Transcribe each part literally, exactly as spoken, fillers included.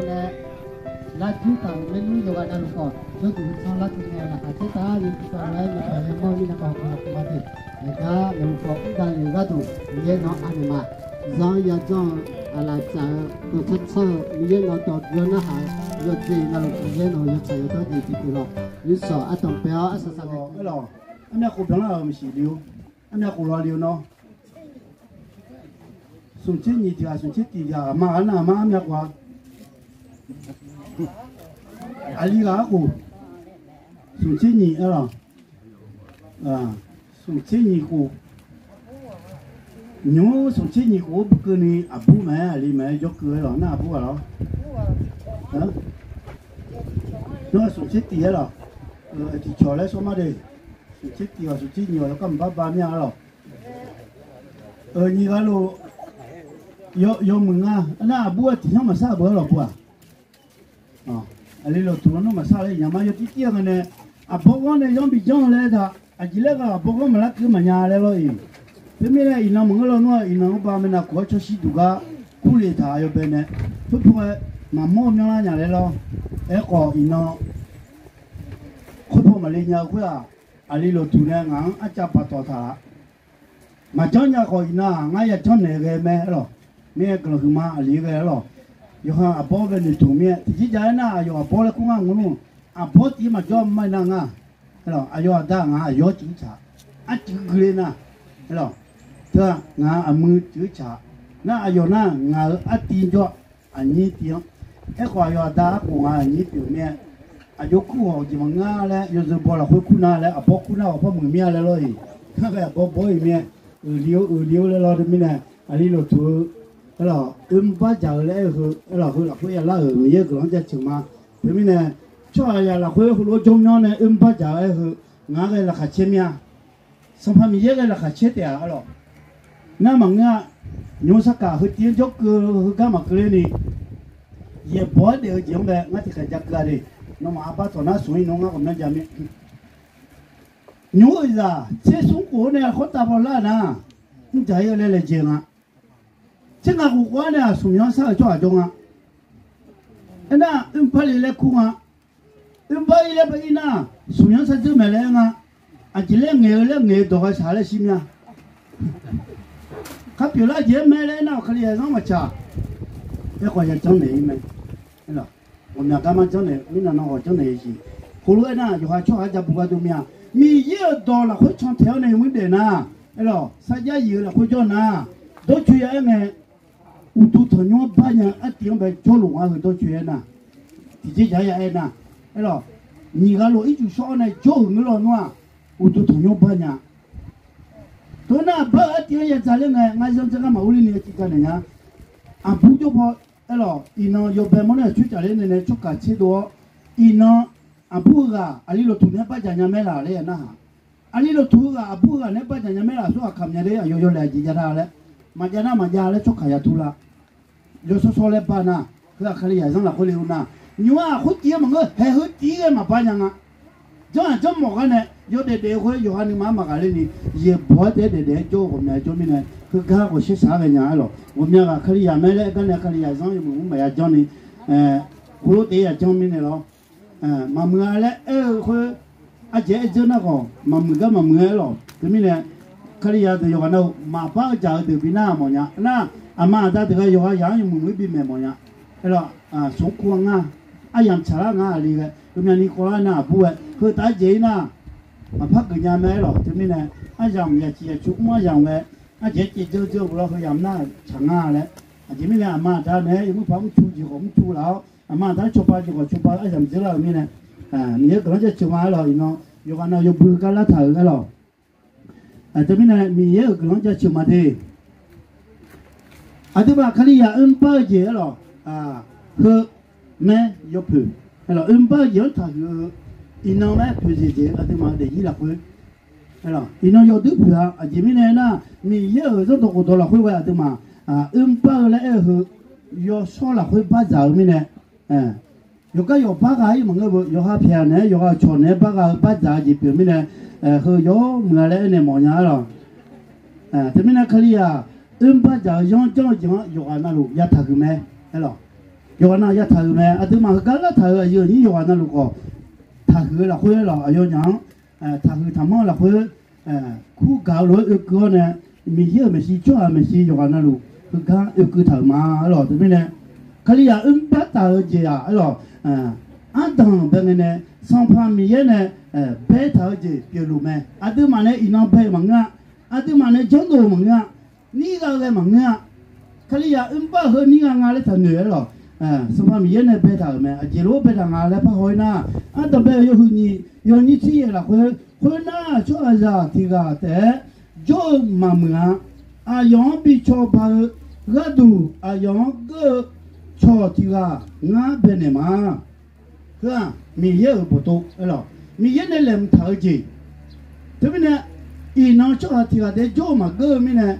nae, larjur taq-euq maernmr yawqghaq navluf khawf, yawduq tsanr lartaq nae laqkhaq caertaq-a, yawduq tsanr-aer yawkaq yamawr-eu mirnae khawf, aqma deuq, aqgar yawluf khawf mrdav le-eu gharduq, Miqyaer nawr anaeq ma. Zanr yajanr-eu, aqlaf tsaf-eu, dawqtsanr tsanr-eu, Miqyaer nawr dawq bi-awr narhaq-eu, yawqjeq navluf Miqyaer nawq-eu yawtsaq yawdawr jeq tiqpeuq lawq. Nymrsawq ardanq bae-awr arsaq saqlae-awq. Armyav khof byanlar-euq maqsiq le-or. Armyav khof law le-eu nawr. Smq tser nyiq tiq ghaq, smq tser tiq ghaq, aqma ghaq nar aqma armyav khof-a. Aqli ghaq-ar khof. Smq tser nyiq-aer lawq. Smq tser nyiq khof. Nymq-mr smq tser nyiq khof-anr beukeuvni aqbur maqaer aqli maqaer jawrkeuv-aer lawq, nar aqbur ghaq lawr. Nawr smq tser tiq-aer lawq. Tiqcawq laer sawr mar de. Smq tser tiq-awq, smq tser nyiq-awq, yawkar maqbar ba mir-a lawq. Nyiq ghaq lof yawmuiq nga. Nar aqbur-aer tiq hyanr maqsar-eu beu-aer lawq bur-aq. Aqli lawqtuq-anr nawr maqsar laer iqnyaq ma yawtir tir-eu nga nae, aqbawr ghanr nae yanr bi janr-eu laer taq, aqjeq laer ghae aqbawr ghanr maqlar keuv maqnya laer lawr-iq. Teumirnae iqnan maqngeur lawnmr-aq, iqnan-anr ba maernav kof-aer tsawrshir duq gar kurle taq yawbae nae, khoerpaw-aer maqmawr-eu myanrlar nya laer lawr. Aerkhawf iqnan khoerpaw maqle nya-eu khoer-aq, aqli lawqtuq nae ngaq-anr arcav paftawf taq-a. Maqjanr nya khawf iqnan-aq ngar yajanr naeq ghae mae-aer lawq. Mirnae guiqlanq huiqma aqli ghae-aer lawq. Yawqha aqbawr bae noeqtmq mir-aer tiqjeq jav-aer nar aqyawf aqbawr laer kur ngar ngeur nmr. Aqbawr tiq-ir maqjawr-a mr-aer nar nga. Aerlawq aqyawf aqda ngaq aqyawf-anr cuiv tsaq, arcuiv guiqle nar. Aerlawq teu-aq ngaq-euq aqmuiq cuiv tsaq nar aqyawf nar ngaq-euq artiv jawr aqnyir tiv-anr. Aerkhawf aqyawf aqda arkhof ngaq aqnyir pyeuf mir-aer, aqjox kur ghawq jeq maqngeur laer yawzeu baw lafkhoer kur nar laer aqbawr kur nar ghawqpar muiq mir-a laer lawr-iq. Ngar ghae aqbawr bawr-iq mir-aer, uiqli-or uiqli-or laer lawr teu mirnae, aqli lawqtuq-eu aerlawq oermr barjaq-eu laer aer-eu heu aerlawq heu lafkhoer ya lar-euq Miqyaer-euq guiqlanq-anr jaceuq ma. Teumirnae tsawrhaqzaq lafkhoer heulof-aer jawr myanr nae oermr barjaq-eu aer-eu heu ngaq-anr ghae laqkhaq caer mir-a. Sanqpaq Miqyaer ghae laqkhaq caer taef-a aerlawq. Nar maqngeur-a. Nymq-mr sarkaq heu tiv-anr jawrkeuv heugar maqkeuvler ni, yaeqbawq-aer daef-eu jeq-anr bae ngar tiqkhaeq ja keuv-a de. Nawmaf arbar tawq nar smq-ir nawr ngar ghawqmyanr ja mir. Nymq-mr-euq zaq tser smr khof-anr nae khawr tav bawlar nar, mr jaq-ir-eu laer laejae nga. Tser ngaq khof khof-anr nae aqsmq myanr sar-euq tsawrhaq jawr nga. Aernar oermr bar le laer kur nga. Oermr bar-ir laer bar-ir nar, smq myanr sar dzeur maeq laer aer nga. Aqjeq laer ngaeq-eu laer ngaeq-eu dawq ghae shaq laer shir mir-a. Kar pyeuflar jeq-aer mae laer aernar-awq Kalizaq zanr maqtsaq. Aerkhawf ya janrnaeq-ir mae. Ghawqmya gar mar janrnaeq mirnav nan ghawq janrnaeq-eu jeq. Khoerlof-aer nar yawqha tsawrhaq-anr ja bu gar dov mir-a. Miqyaer-euq dawq lafkhoer cantaeq-awr nae yawmuir daef nar, aerlawq sarjax yif-eu lafkhoer jawr nar, dawrcoeni ya-aer ngae, uqduq tanqnymr-anr bar nya-eu artiv-anr bae jawrluf nga heu dawrcoeni aer nar, tiqjeq jaq-aer ya aer nar, aerlawq nyiq ghaq lof ircuf shawr-awr nae jawr-euq ngeur lawnmr-aq, uqduq tanqnymr bar nya. Teunar aqbar-euq artiv-anr ya dzaq ler ngae ngar zanr dzar gar maqur ler ni-a civ dzaq naeq nya. Aqbur jawr paw aerlawq iqnan yawbae mawrnar-aq coer caf ler nae nae tsawrkaq tserdov-awr, iqnan aqbur-eu ghaq aqli lawqtuq naeq-aer bardzaq nya maer laq laer ya narhaq. Aqli lawqtuq-eu ghaq aqbur-eu ghaq naeq-aer bardzaq nya maer laf sawr aqkaq mya de aqyawf yawlaeq aqjeq jav da laer maqjav nar maqjav laer tsawrkaq ya tur lar. Yawshawr shawr laer bar nar, heu-aq Kalizaq zanr lafkhoer le-eu nar, nymq-mr-aq khoer tiv-aer maqngeur, haeq heu tiv-ir ghae maqbar nya nga. Janr-aq janr mawf gar nae yawdaef daef-eu khoer yawqha nuima-anr maqghaq ler ni, yaeqbawq-aer taef-aer daef daef-aer jawr-eu ghawqmya jawr mirnae, heugar ghawqshaq shaq-aer ghae nya aerlawq. Ghawqmya ghaq Kalizaq mae laer aer gar nae Kalizaq zanr yawmuiq mr maqya janr ni, khoerlof taef-aer ya janr mirnae lawr. Maqmuiq-a laer aer-eu khoer, ardzaeq-aer dzeur nar khawf maqmuiq gar maqmuiq-aer lawq. Teumirnae Kalizaq deuq yawqghaq nav-eu maqbar-eu dzaq-eu deuq bi nar mawfnya nar, aqma aqda deuq ghae yawqha yaq-anr yawmuiq muiq-ir bimaf mawfnya. Aerlawq smq kur-a ngar, aryamq tsaqlar nga aqli ghae heumyani khawvlar nar aqbur ghae heu taf-aer jeq-ir nar, maqpar geuf nya mae aerlawq. Teumirnae aryamq yaqciq yaqcu mr aryamq ghae, ardzaeq-aer caev dzeur dzeur-eu lawr heu yamq nar tsaq nga laer. Aqjeq mirnae aqma aqda naeq-aer yawmuiq paq mrcu jeq khawf mrcu laf-awr, aqma aqda-anr cawba jeq khawf cawba aryamq dzeur lar-euq mirnae, Miqyaer guiqlanq jaceuq ma aerlawq iqnan yawqghaq nav yawbui gar lartaq-euq aerlawq. Teumirnae Miqyaer-euq guiqlanq jaceuq ma de. Aqduimaf Kalizaq oermr bar-eu jeq aerlawq, heu mae yawpoeq, aerlawq oermr bar-eu jeq-anr taqhuiq-eu iqnan mae poeqjeq jeq aqduimaf-eu daefzir lafkhoer, aerlawq iqnan yawduir poeq-a. Aqjeq mirnae aernar, Miqyaer-euq zanrdawq khofdawq lafkhoer ghae aqduimaf oermr bar-eu laer aer-eu heu yawshawr lafkhoer bardzaq-eu mirnae, yawqgar yawq bar gha-ir maqngeur-eu yawqha pyaeq naeq-aer yawqha cawq naeq-aer bar gha-eu bardzaq-eu jeq pyeuf mirnae, heu yawmuiq-a laer aernaeq mawfnya aerlawq. Teumirnae Kalizaq oermr bardzaq-eu yanr janr-eu jeq-anr yawqghaq navluf yataq huiq mae aerlawq. yawqghaq navluf yataq-euq mae. Aqduimaf heugar lartaq-euq aqyuif aqnyir yawqghaq navluf khawf, taqhuiq-eu lafkhoer lawq, aqyawfnyaf-anr taqhuiq taqmanr-eu lafkhoer, kur gaq-eu lof-aer oekeuv-awr nae, Miqyaer-euq maeqshi tsawrhaq maeqshi yawqghaq navluf heugar oekeuv taq-euq ma. Aerlawq, teumirnae Kalizaq oerbar taf-eu jeq-aq, aerlawq, ardanq bae ngae nae Sanqpaq Miqyaer nae baetaq-eu jeq pyeufluf mae. Aqduimaf nae iqnan bae-eu maqngeur-a. Aqduimaf nae janrdov-eu maqngeur-a. Nirgha ghae maqngeur-a. Kalizaq oerbar heu nirgha nga laer taqnoeq aerlawq, Sanqpaq Miqyaer nae baetaq-euq mae. Aqjeq lof-aer baetaq nga laer parhaw-ir nar, ardanq bae-eu yawhuiq nyiq yawnyir tser yaef lafkhoer, khoernar tsawrhaqzaq tiq ghaq taef-aer jawr-eu maqmuiq-a. Aqyawf-anr bi cawba-eu gharduq aqyawf-anr geur-eu cawq tiq ghaq ngar baenaeq ma. Heu-aq, Miqyaer-euq bawqtov aerlawq, Miqyaer nae laeqhmq taq-eu jeq. Teumirnae, iqnan tsawrhaq tiq ghaq taef-aer jawr-eu maqgeur-eu mirnae,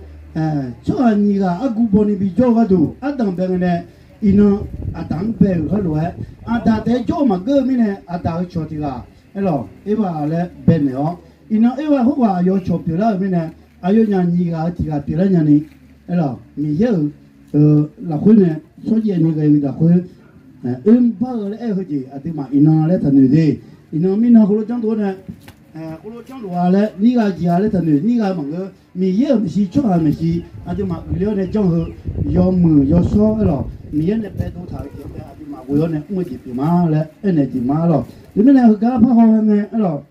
tsawrhaq nyiq ghaq argu bawni bi jawr-eu gharduq ardanq bae ngae nae, iqnan Aqdaq-anr bae-euq heulof-aer, Aqdaq taef-aer jawr-eu maqgeur-eu mirnae, Aqdaq-euq cawq tiq ghaq aerlawq, Erbav laer baenaeq-awr, iqnan Erbav khoerghaq aqyawf cawq pyeuflar-euq mirnae, aqyawfnyaf nyiq ghaq-euq tiq ghaq pyeuflar nyani, aerlawq, Miqyaer-euq lafkhoer nae shawrjaev ni ghae-eu lafkhoer, oermr bar-eu laer aer-eu heujeq aqduimaf iqnan laer taqnoeq de. Iqnan mirnan heulof janrdov-awr nae, heulof janrdov-a laer nirgha jeq-a laer taqnoeq, nirgha maqngeur. Miqyaer-euq maeqshi tsawrhaq maeqshi aqduimaf uiqler-awr nae janr-eu yawmuiq yawshawr aerlawq, Miqyaer nae baedov taq-eu jeq-anr bae aqduimaf ghoe-awr nae mr-eu jeq pyeuf ma laer aernaeq jeq ma aerlawq. Teumirnae heugar parhaw-aer ngae aerlawq,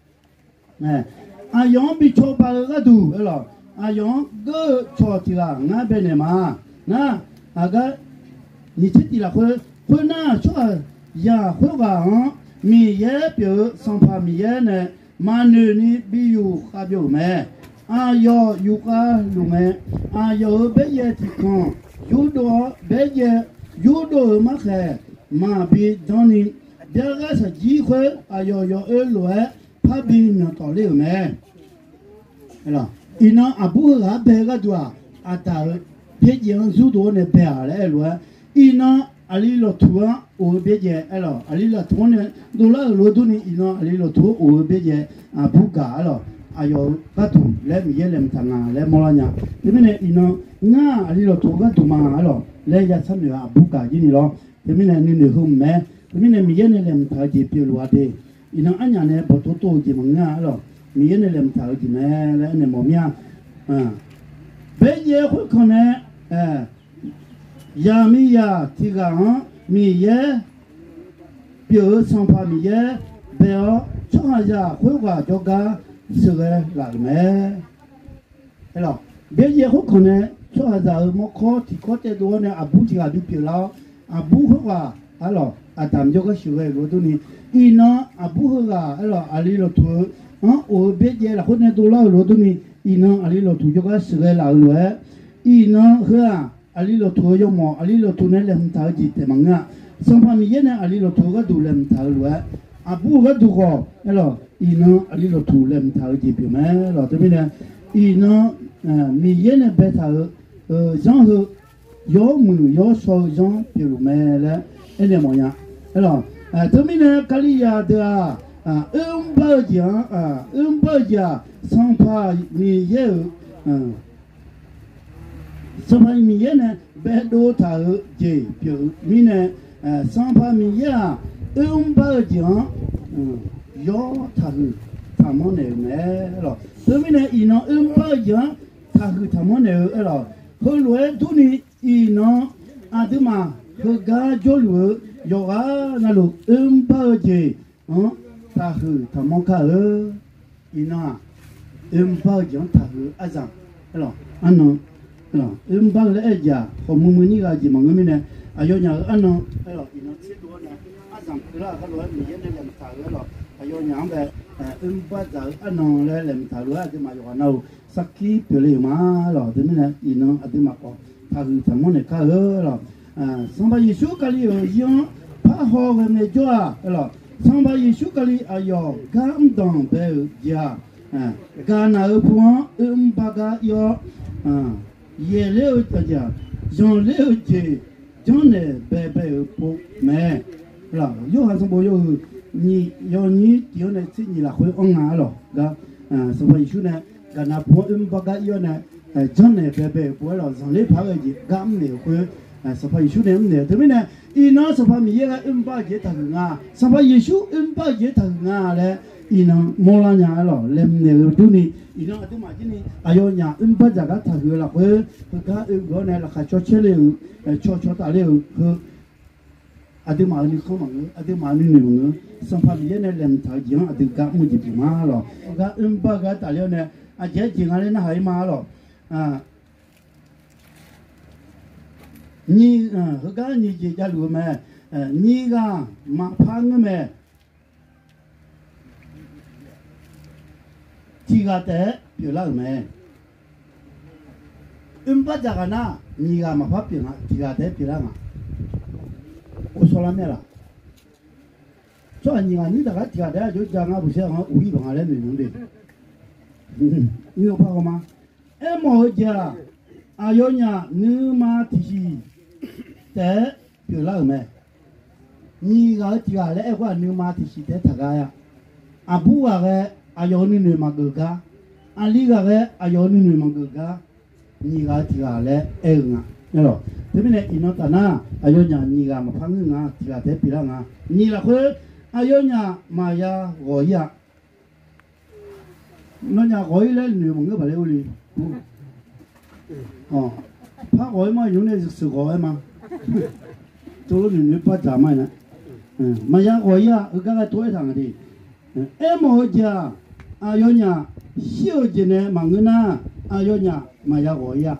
aqyawf-anr bi cawba-eu gharduq aerlawq, aqyawf-anr geur-eu cawq tiq ghaq ngar baenaeq ma. Nar, aqgar nyiq tser tiq lafkhoer, khoernar tsawrhaqzaq khoerghaq-anr Miqyaer pyeuf-eu Sanqpaq Miqyaer nae maqnoeq ni bi yuf khavbyov-euq mae. Aqyawf yufkhav luf ngae, aqyawf-euq baerjaev tiq kanq yurdov-awr, baerjaev yurdov-euq markhaeq maqbi danr ni, byaerdzae shaqjir khoer aqyawf yawoer lof-aer parbi myanqtawf ler-euq mae. Iqnan aqbur heughaq-anr bae-eu gharduq-aq, Aqdaq-euq byaerdzaev-anr yurdov-awr nae bae-aq laer aer-eu lof-aer, iqnan aqli lawqtuq-anr of-eu byaerdzaev aerlawq, aqli lawqtuq-anr nae dovlar-euq lof-aer durni, iqnan aqli lawqtuq-anr of-eu byaerdzaev aqbur gaq aerlawq, aqyawf-euq gharduq laer Miqyaer laeqhmq taq nga laer mawrlar nya. Teumirnae iqnan ngar aqli lawqtuq-eu gharduq ma aerlawq laer yashar noeq-eu aqbur gaq jir ni lawr. Teumirnae nuinoeq heu mq mae. Teumirnae Miqyaer nae laeqhmq taq-eu jeq pyeufluf-a de. Iqnan arnyaf nae bawqtov tov-eu jeq maqngeur-a aerlawq, Miqyaer nae laeqhmq taq-eu jeq mae laer aernaeq mawf mir-a. Baerjaev khoerkanq nae, zaqmiqzaq tiq ghaq-anr Miqyaer pyeuf-eu Sanqpaq Miqyaer bae-awr, tsawrhaqzaq khoerghaq jawrgar sheuqghae laf-euq mae. Aerlawq, baerjaev khoerkanq nae tsawrhaqzaq-euq mawrkawr tiqkawr taev dov-awr nae aqbur tiq ghaq bipyeuf lar-awr, aqbur khoerghaq aerlawq, Aqdaq jawrgar sheuqghae-euq lof-aer durni, iqnan aqbur heughaq aerlawq, aqli lawqtuq-eu anr of-eu baerjaev lafkhoer nae dovlar-euq lof-aer durni, iqnan aqli lawqtuq jawrgar sheuqghae laf-euq lof-aer, iqnan heu-aq, aqli lawqtuq-eu yawmawf, aqli lawqtuq nae laeqhmq taq-eu jeq taef maqngeur-a. Sanqpaq Miqyaer nae aqli lawqtuq-eu gharduq laeqhmq taq-eu lof-aer, aqbur-eu gharduq khawf aerlawq, iqnan aqli lawqtuq laeqhmq taq-eu jeq pyeuf mae lawq. Teumirnae, iqnan Miqyaer nae baetaq-eu zanr heu yawmuiq yawshawr-eu zanr pyeufluf mae laer aernaeq mawfnya. Aerlawq, teumirnae Kalizaq deuq-aq, oermr bar-eu jeq-anr, oermr bar-eu jeq-aq, Sanqpaq Miqyaer-euq Sanqpaq Miqyaer nae baedov taq-eu jeq pyeuf-eu mirnae, Sanqpaq Miqyaer-aq, oermr bar-eu jeq-anr yawr taqhuiq taqmanr naeq-euq mae aerlawq. Teumirnae iqnan oermr bar-eu jeq-anr taqhuiq taqmanr naeq-eu aerlawq. Heulof-aer durni, iqnan aqduimaf heugar jawrluf-eu yawqghaq navluf oermr bar-eu jeq-anr taqhuiq taqmanr kar-eu. Iqnan-aq, oermr bar-eu jeq-anr taqhuiq-eu aryamq aerlawq, arnan, oermr bar-eu laer aer-eu jeq-aq, khawf muiqmuiq nir gha-eu jeq maqngeur mirnae, aqyawfnyaf-euq arnan aerlawq, iqnan tserdov-awr nae aryamq keuvlar-euq gharlof-aer Miqyaer nae laeqhmq taq-euq aerlawq, aqyawfnyaf-anr bae oermr bar dzaq-eu arnan laer laeqhmq taq-eu lof-aer aqduimaf yawqghaq navluf sarkir pyeufle-euq ma lawq. Teumirnae iqnan aqduimaf khawf taqhuiq taqmanr naeq kar-eu lawq. Sanqpaq Yeqsur Kali-euq zir-anr parhaw ghae ngaejawr-aq aerlawq, Sanqpaq Yeqsur Kali aqyawf gar mrdanq bae-euq jeq-aq, gaqnaq-eu pu-anr oermr bar gar ir-awr, yaeqler-eu, zanqler-eu jeq janrnaeq baebae-euq pov mae. Yorhaq sanqbof yawhuiq nyiq yawnyir tiq-anr nae tser nyiq lafkhoer anr nga aerlawq gar, Sanqpaq Yeqsur nae gaqnaq pu-anr oermr bar gar ir-awr nae, janrnaeq baebae-euq pov aerlawq, zanqler paq-aer ghae jeq gar mrnaeq-euq khoer, Sanqpaq Yeqsur nae mrnaeq-eu teumirnae, iqnan Sanqpaq Miqyaer ghae oermr bar-eu jeq taqhuiq nga, Sanqpaq Yeqsur oermr bar-eu jeq taqhuiq nga laer iqnan mawrlar nya-a lawq. Laeqhmq naeq-eu durni, iqnan aqduimaf jirni aqyawfnyaf oermr bar dzaq gar taqhuiq-eu lafkhoer, heugar oe-awr nae laqkhaq cawcaer le-euq, caw caw taf le-euq heu, aqduimaf-euq nuikhanr maqngeur, aqduimaf-euq nuinoeq maqngeur, Sanqpaq Miqyaer nae laeqhmq taq-eu jeq-anr aqdui gar mr-eu jeq pyeuf ma lawq. Heugar oermr bar-eu gar tafler-awr nae, aqjeq-aer jeq nga laer narhaq-ir ma lawq. Nyi, heugar nyiq jeq javluf-eu mae. Nyiq ghaq maqpar ngeur mae. Tiq ghaq taef-aer pyeuflar-euq mae. Oermr bar dzaq ghaq nar, nyiq ghaq maqpar pyeuf nga, tiq ghaq taef-aer pyeuflar nga. Or, shawrlar mae laq? Tsawrhaq nyiq ghaq nyiq taq gar tiq ghaq taef-aer aqjox ja nga, buqsaer-anr uqhir baq nga laer noeq nmr de. Nymr-eu par haw ma. Aermawf-eu jeq-aq, aqyawfnyaf nuima tiqsiq taef-aer pyeuflar-euq mae. Nyiq ghaq-eu tiq ghaq laer aer-eu khoer-aq, nuima tiqsiq taef-aer taqgar-a. Aqbur ghaq ghae aqyawf-euq nuinoeq maqgeuf gar, aqli ghaq ghae aqyawf-euq nuinoeq maqgeuf gar, nyiq ghaq-eu tiq ghaq laer aer-eu nga. Teumirnae iqnan taf nar, aqyawfnyaf nyiq ghaq maqpar ngeur nga, tiq ghaq taef-aer pyeuflar nga. Nyiq lafkhoer, aqyawfnyaf maqya ghawq-ir-a. Nawnyaf ghawq-ir laer noeq maqngeur baq laer ur le. Par ghawq-ir ma, nymr nae sheuq ghawq-aer ma. Tov noeq noeq par dzaq ma-a. Maqya ghawq-ir-a, heugar ghae tov-aer taq nga de. Aermawf-eu jeq-aq, aqyawfnyaf shir-eu jeq nae maqngeur nar, aqyawfnyaf maqya ghawq-ir-a.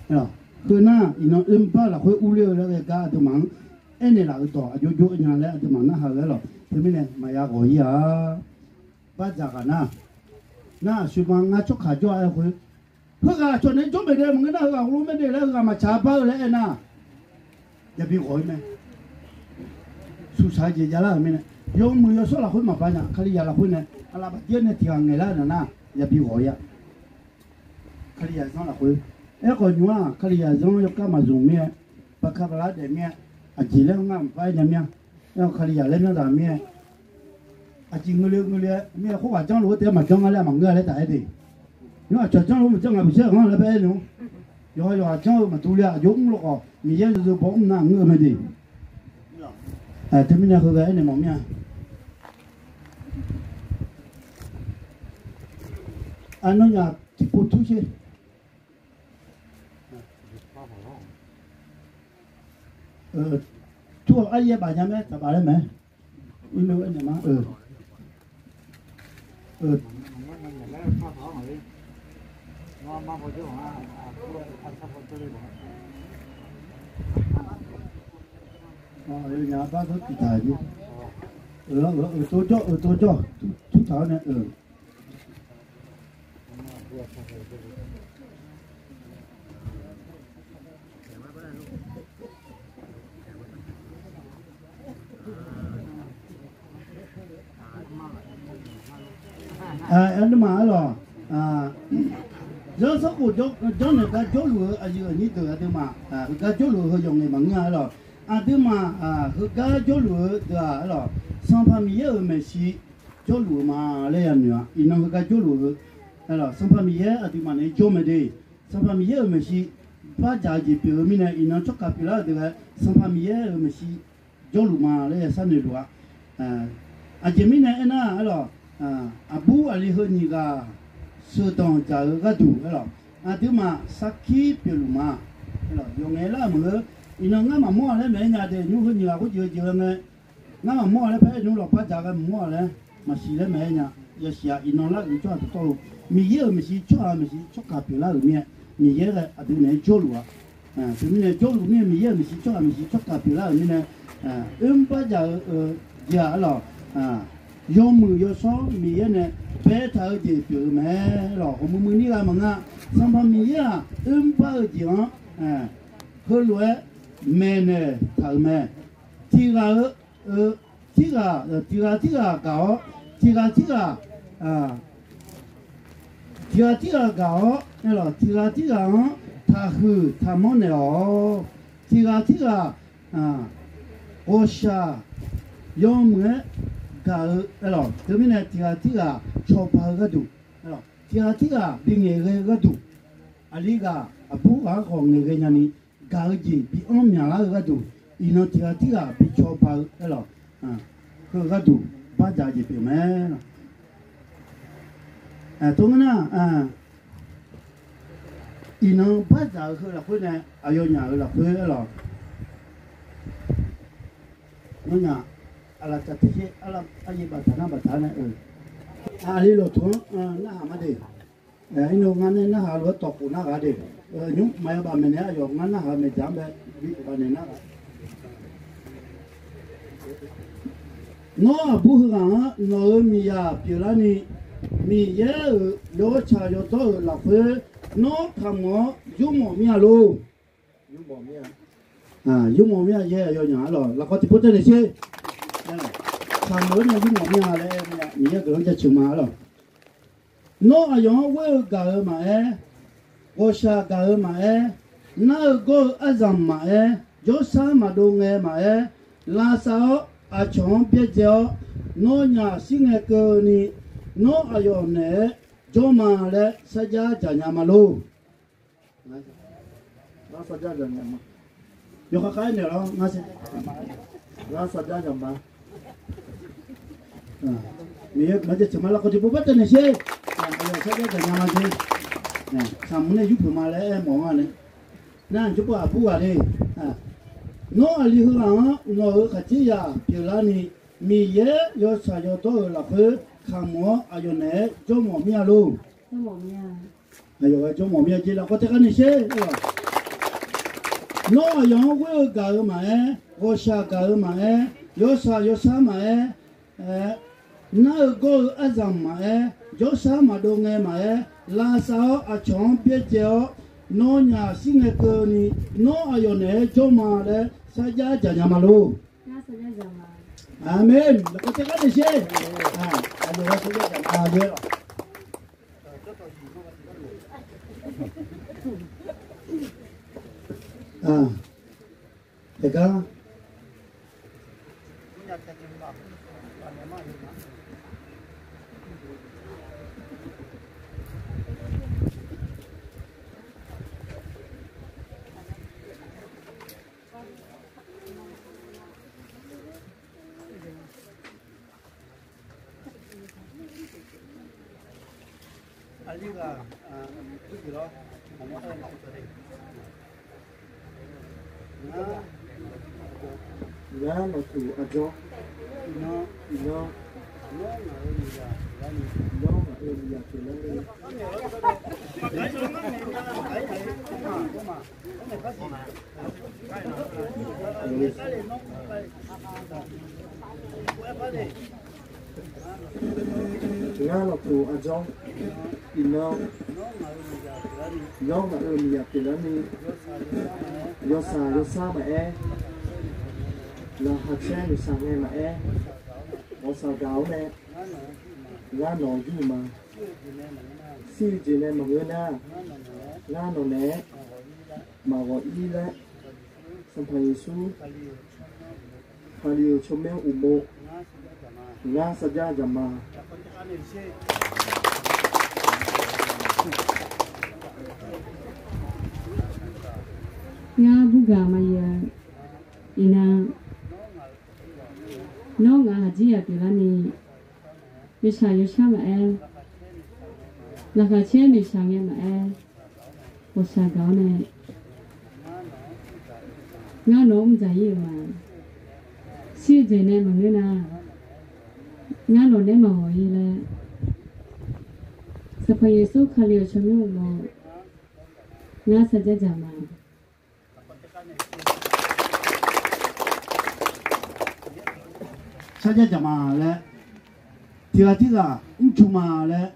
Heu nar, iqnan oermr bar lafkhoer urler-eu laer ghae gar aqduimaf-anr aernaeq laf-euq dawq aqjox jox nya laer aqduimaf narhaq-eu aer lawq. Teumirnae maqya ghawq-ir-a. Bardzaq ghaq nar, nar aqsur ma ngar tsawrkaq jawr-a aer khoer, heughaq cawq naeq-aer jawr maeq de maqngeur nar, heughaq heulof-aer mae de laer heughaq maqtsaq bar-eu laer aernar, yabi ghawq-ir mae. Suqsaq-eu jeq javlar-euq mirnae, yawmuiq yawshawr lafkhoer maqba nya, Kalizaq lafkhoer nae aqlaf baqdir-aer nae tiq ghaq ngaeqlar-eu nar, yabi ghawq-ir-a. Kalizaq zanr lafkhoer, aerkhawf nymr-aq, Kalizaq zanr yawkar maqzmq mir-aer, baqka baqlar daef mir-aer, aqjeq laer ngar maqpar aer nya mir-a. Aer-awr Kalizaq laer myanr zaq mir-aer, aqjeq ngeur le ngeur le-aer mir-aer, khoerghaq janrluf-eu taef-aer maqjanr nga laer maqngeur-a laer taf-aer de. Nymr-aq, cawq janrluf-eu maqjanr ngaq baqsaer-aq ngar laer bae aer nae-or, yawqha yawqha janr-eu maqdur le-a, aqjox mr lawkhawf Miqyaer zeuzeubawr mr nar ngeur-eu mae de. Teumirnae heughaq aernaeq mawf mir-a. Aqnawnyaf tiqpov tur sher. Tur-awq, aryaer baf nya mae, taqbaf laer mae. Irma aernaeq ma. Nya bar tawr tiq taq-a jeq. Euq, tov jawr, euq, tov jawr, tur taq-awr nae, euq. Aqduimaf aer lawq, zanrsanrkhof janrnaeq gar jawrluf-eu aqyuif aqnyir deuq aqduimaf heugar jawrluf-eu heu yawf ngaeq maqngeur-a aer lawq. Aqduimaf heugar jawrluf-eu deuq-aq aer lawq, Sanqpaq Miqyaer-euq maeqshi jawrluf-eu ma laer yanoeq-a. Iqnan heugar jawrluf-eu aer lawq, Sanqpaq Miqyaer aqduimaf naeq-aer jawr mae de. Sanqpaq Miqyaer-euq maeqshi bardzaq-eu jeq pyeuf-eu mirnae, iqnan tsawrkaq pyeuflar-euq deuq ghae Sanqpaq Miqyaer-euq maeqshi jawrluf ma laer yasar noeqluf-a. Aqjeq mirnae aernar aer lawq, aqbur aqli heu nyiq ghaq sheuqdanq dzaq-eu gharduq aer lawq, aqduimaf sarkir pyeufluf ma. Yawf ngaeq lar-euq maqngeur. Iqnan ngar maqmawr-a laer maeq-aer nya de, nymr heu nyiq ghaq khoer jeq-eu jeq-eu ngae, ngar maqmawr-a laer paer nymr lawq bardzaq ghae maqmawr-a laer maqsiq laer maeq-aer nya. Yasiq-aq iqnan lar-euq tsawrhaq dawqtawvluf, Miqyaer-euq maeqshi tsawrhaq-euq maeqshi tsawrkaq pyeuflar-euq mirnae, Miqyaer ghae aqdui naeq-aer jawrluf-a. Teumirnae jawrluf mirnae Miqyaer-euq maeqshi tsawrhaq maeqshi tsawrkaq pyeuflar-euq mirnae, oermr bardzaq-eu jeq-aq aer lawq, yawmuiq yawshawr Miqyaer nae baetaq-eu jeq pyeuf-eu mae lawq. Ghawqmui muiqnir ghae maqngeur-a. Sanqpaq Miqyaer-aq oermr bar-eu jeq-anr heulof-aer maeqnaeq taq-euq mae. Tiq ghaq-eu, tirghaq, tiq ghaq tirghaq gaq-awr, tiq ghaq tirghaq, tiq ghaq tirghaq gaq-awr aer lawq, tiq ghaq tirghaq-anr taqhuiq taqmanr naeq-awq. Tiq ghaq tirghaq ghawqshaq yawmuiq-aer gaq-eu aer lawq. Teumirnae tiq ghaq tirghaq cawba-eu gharduq, tiq ghaq tirghaq bingaeq ghae-eu gharduq, aqli ghaq aqbur ghaq-anr khawf ngaeqghae nyani gaq-eu jeq bi anr myaqlar-eu gharduq, iqnan tiq ghaq tirghaq bi cawba-eu aerlawq, heu-eu gharduq bardzaq-eu jeq pyeuf mae. Tov ngeur nar, iqnan bardzaq-eu heu lafkhoer nae aqyawfnyaf-euq lafkhoer aerlawq, nawnyaf aqlaf caf tersher aryaer baftaq nar baftaq nae-eu, aqli lawqtsuq-anr narhaq ma de. Irnov ngar nae narhaq lof-aer tawqkhof narhaq de. Nymr maqya baf maeqnaeq-aer aqyawf ngar narhaq-eu maeqdzaq-anr bae bi bafnaeq nar-aq, Nawr aqbur heughaq-anr nawq-euq miqzaq pyeuflarni, Miqyaer-euq yawtsaq yawdawr-euq lafkhoer nawr kaqmawf-awr yurmawf mir-a lor. Yurmawf mir-a yaer aqyawfnyaf-anr lawq lafkawv tiqpov taev naeq sher. Kaqmawf-awr nae yurmawf mir-a laer aer-eu mae. Miqyaer guiqlanq jaceuq ma-a lawq. Nawr aqyawf-anr ghoer-eu gaq-euq maqaer, ghawqshaq gaq-euq maqaer, nar-eu gawr-eu aryamq maqaer, jawrshar maqdov ngae maqaer, lavsav-awr aqcawq-anr byaerdzae-awr, nawnyaf shir ngae keuvni, nawr aqyawf naeq-aer jawr ma laer sarjax dzaqnya ma lor. Ngar sarjax dzaqnya ma. Yawkhav khav-aer naeq-awr ngar sarjax dzaqnya ma. Ngar sarjax dzaqnya ma. Miqyaer guiqlanq jaceuq ma. Lafkawv tiqpov par taev naeq sher. Aqyawf sarjax dzaqnya ma jeq. Saqmq nae yurpeuq ma laer aer mawf-anr nae, nar jawrpov aqbur ghaq le. Nawr aqli heughaq-anr nawq-euq khaqdzerzaq pyeuflarni, Miqyaer yawtsaq yawdawr-euq lafkhoer kaqmawf-awr aqyawf naeq-aer jawrmawf mir-a lor. Aqyawf-aer jawrmawf mir-a jeq lafkawv taev kar naeq sher. Nawr aqyawf-anr ghoer-eu gaq-euq maqaer, ghawqshaq gaq-euq maqaer, yawshaq yawshar maqaer, nar-eu gawr-eu aryamq maqaer, jawrshar maqdov ngae maqaer, lavsav-awr aqcawq-anr byaerdzae-awr, nawnyaf shir ngae keuvni, nawr aqyawf naeq-aer jawr ma laer sarjax dzaqnya ma lor. Aqmeq. Lafkawv taev kar naeq sher. Aqyawf-aer sarjax dzaqnya jeq lawq. Taef gar Ngar lawqtsuif aqjawr. Iqnan, nawr ngaq-euq miqzaq pyeuflarni. Ngar lawqtsuif aqjawr. Iqnan, nawr ngaq-euq miqzaq pyeuflarni. Yawshaq yawshar maqaer, laqkhaq caer noeqshaq ngae maqaer, ghawqshaq gaq-awr nae, ngar nawq-anr yur ma. Shir-eu jeq nae maqngeur nar, ngar nawq naeq-aer maqghawq ir laer, Sanqpaq Yeqsur Kali-euq tsawrmyanr uqmov, ngar sarjax dzaqma. Ngar burgaq maqyif-a. Iqnan, nawr ngaq-euq khaqdzerzaq pyeuflarni, yawshaq yawshar maqaer, laqkhaq caer noeqshaq ngae maqaer, ghawqshaq gaq-awr nae, ngar nawq-anr mr dzaq ir-euq ma. Shir-eu jeq nae maqngeur nar, ngar nawq naeq-aer maqghawq ir laer, Sanqpaq Yeqsur Kali-euq tsawrmyanr uqmov, ngar sarjax dzaqma. Sarjax dzaqma laer, tiq ghaq tirghaq mrcuf ma laer,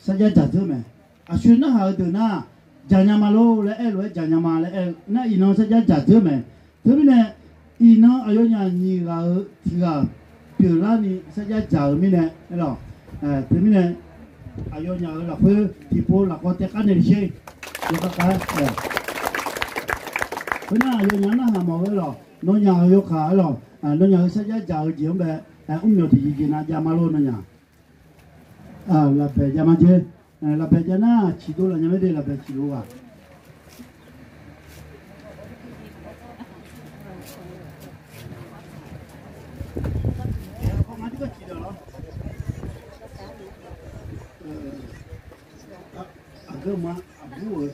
sarjax dzaq dzeur mae. Aqshoe narhaq-eu deuq nar, dzaqnya ma lor laer aer lof-aer dzaqnya ma laer aer-eu nar, iqnan sarjax dzaq dzeur mae. Teumirnae, iqnan aqyawfnyaf nyiq ghaq-euq tiq ghaq pyeuflarni sarjax dzaq-eu mirnae aerlawq. Teumirnae, aqyawfnyaf-euq lafkhoer tiqpov lafkawv taef kar naeq sher. Khoernar, aqyawfnyaf-anr narhaq mawf-eu aerlawq, nawnyaf-euq yawkaq aerlawq, nawnyaf-euq sarjax dzaq-eu jeq-anr bae, mrmyawq tiqjeq jeq nav jav ma lor nawnyaf. Lafbaeq jav ma jer. Lafbaeq jav nar ciqdov laf nya mae de, lafbaeq ciqdov ghaq. Heu ma, aqbur-euq,